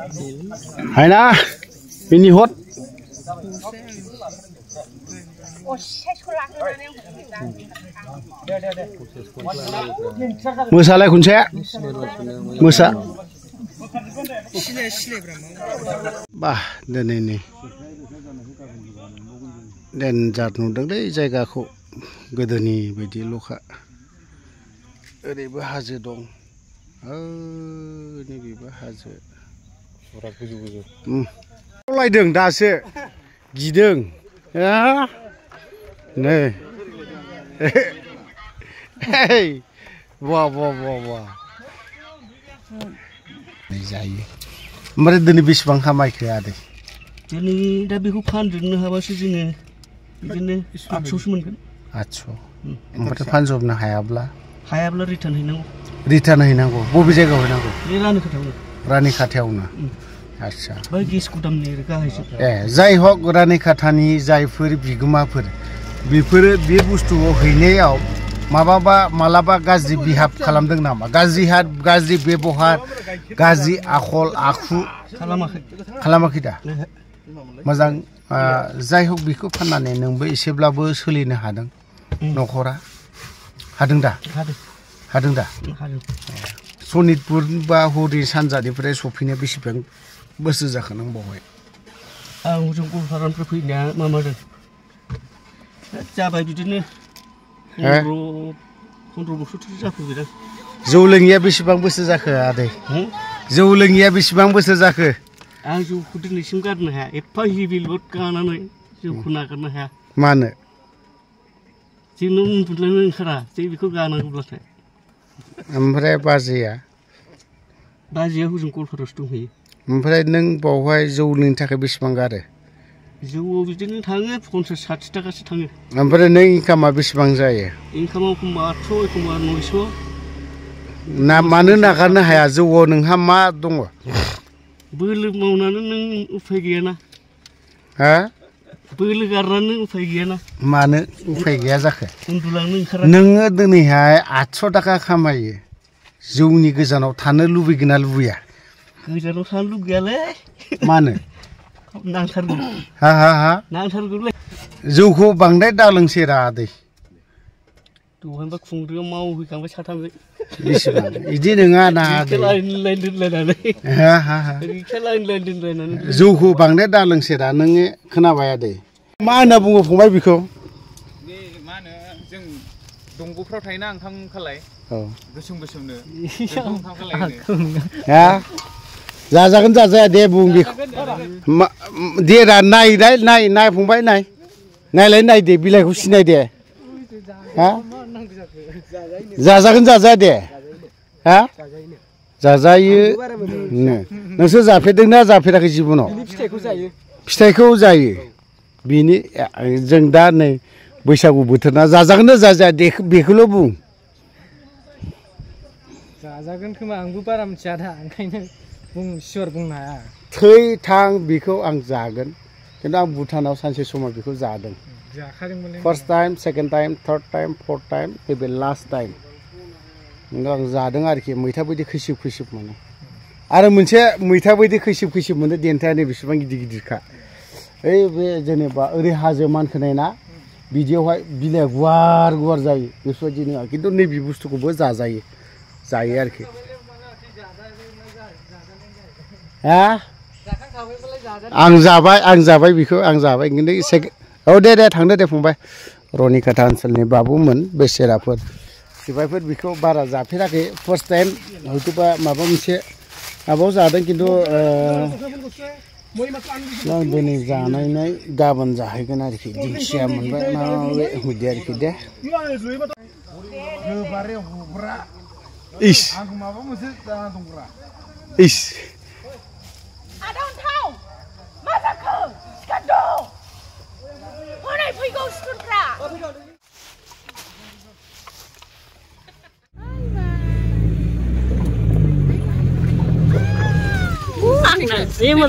Hayna, ini hot. Musa kunci ya? Musa. Bah, dan ini. Dan jat nudang deh जायगाखौ गोदोनि बायदि लखा ओरैबो हाजो दं नैबेबो हाजो बिराद गोजौ लायदों दासो गिदों नै वाह वाह वाह वाह जायो ओमफ्राय दिनै बेसेबां खामायखो आदै दिनै दा बेखौ फानजोबनो हाबासो जोङो बिदिनो 800 मोनगोन 800 ओमफ्राय फानजोबनो हायाब्ला रिटार्न हैनांगौ बबे जायगायाव हैनांगौ रानिखाथायावनो आच्छा बै गेस गुदामनि गाहायसो जाय हक रानिखाथानि जायफोर बिगोमाफोर बेफोरो बे बुस्थुखौ हैनायाव मालाबा गाज्रि बिहाब खालामदों नामा गाज्रि बेबहार गाज्रि आखल आखु खालामाखै दा मोजां जाय हक बेखौ फाननानै नोंबो एसेब्लाबो सोलिनो हादों नखरा हादों दा सनितपुर बा हरि सानजानिफ्राय सफैनो बेसेबां बोसोर जाखो नों बावहाय आं हजों गलपारानिफ्राय फैनाया माबादों जाबाय बिदिनो 15 बोसोरसो जाफैबाय जौ लोङिया बेसेबां बोसोर जाखो आदै जौ लोङिया बेसेबां बोसोर जाखो आं जौखौ दिनैसिम गारनो हाया एफा हेभि लड गानानै जौखौ नागारनो हाया मानो जोंनो उन्दुलांनो ओंखारा जे बेखौ गानांगौब्लाथाय ओमफ्राय बाजैया हजों गलपारायावसो दंहैयो ओमफ्राय नों बावहाय जौ लोंनो थाखाय बेसेबां गारो जौआव बिदिनो थाङो 50-60 थाखासो थाङो ओमफ्राय नों इनकामा बेसेबां जायो इनकामा एखमबा 800 एखमबा 900 ना मानो नागारनो हाया जौआव नोंहा मा दङ बोलो मावनानै नों उफाय गैयाना बोलो गारनानै उफाय गैयाना मानो उफाय गैया जाखो उन्दुलांनो ओंखारा नोङो दिनैहाय 800 थाखा खामायो जौनि गोजानाव थानो लुबैगोन ना लुबैया गोजानाव थानो लुगैयालै मानो नांथारगौ नांथारगौलै जौखौ बांद्राय दालोंसेरा आदै दहायबा खुंग्रियाव मावहैखांबाय साथामजों बेसेबां बिदि नङा ना जौखौ बांद्राय दालोंसेरा नोङो खोनाबाय आदै मा होनना बुङो फंबाय बेखौ मा होनो जों दंग'फ्राव थायोना ओंखाम खालाय गोसोमनो ओंखाम खालाय जाजागोन जाजाया दे बुं बेखौ दे रा नाय फंबाय नायलाय दे बिलाइखौ सिनाय दे जाजागोन जाजाया दे जाजायो नोंसोर जाफेरदोंना जाफेराखै जिबनाव फिथाइखौ जायो बिनि जों दा नै बैसागु बोथोर ना जाजागोन ना जाजाया बेखौल' बुं जाजागोन खोमा आंबो बारा मिथिया दा ओंखायनो सियर बुंनो हाया थै थां बेखौ आं जागोन खिन्थु आं भुटानाव सानसे समाव बेखौ जादों first time second time third time fourth time नैबे लास्ट टाइम आं जादों आरोखि मैथा बायदि खैसिब मोनो आरो मोनसे मैथा बायदि खैसिब मोनो देन्थाया नै बेसेबां गिदिरखा ओइ बे जेनेबा ओरै हाजो मानखोनाय ना बिदियावहाय बिलाइया गुवार जायो बेफोरबायदि नङा खिन्थु नैबे बुस्थुखौबो जायो आरोखि आं जाबाय बेखौ खिन्थु औ दे थांदो दे फंबाय रनिखाथा ओनसोलनि बाबुमोन बेसेराफोर सिबायफोर बेखौ बारा जाफेराखै फार्स्ट टाइम हयथ'बा माबा मोनसे माबायाव जादों खिन्थु आं दिनै जानायनाय गाबोन जाहैगोन आरोखि दिंखिया मोनबाय बिदि आरोखि दे इस Ini mau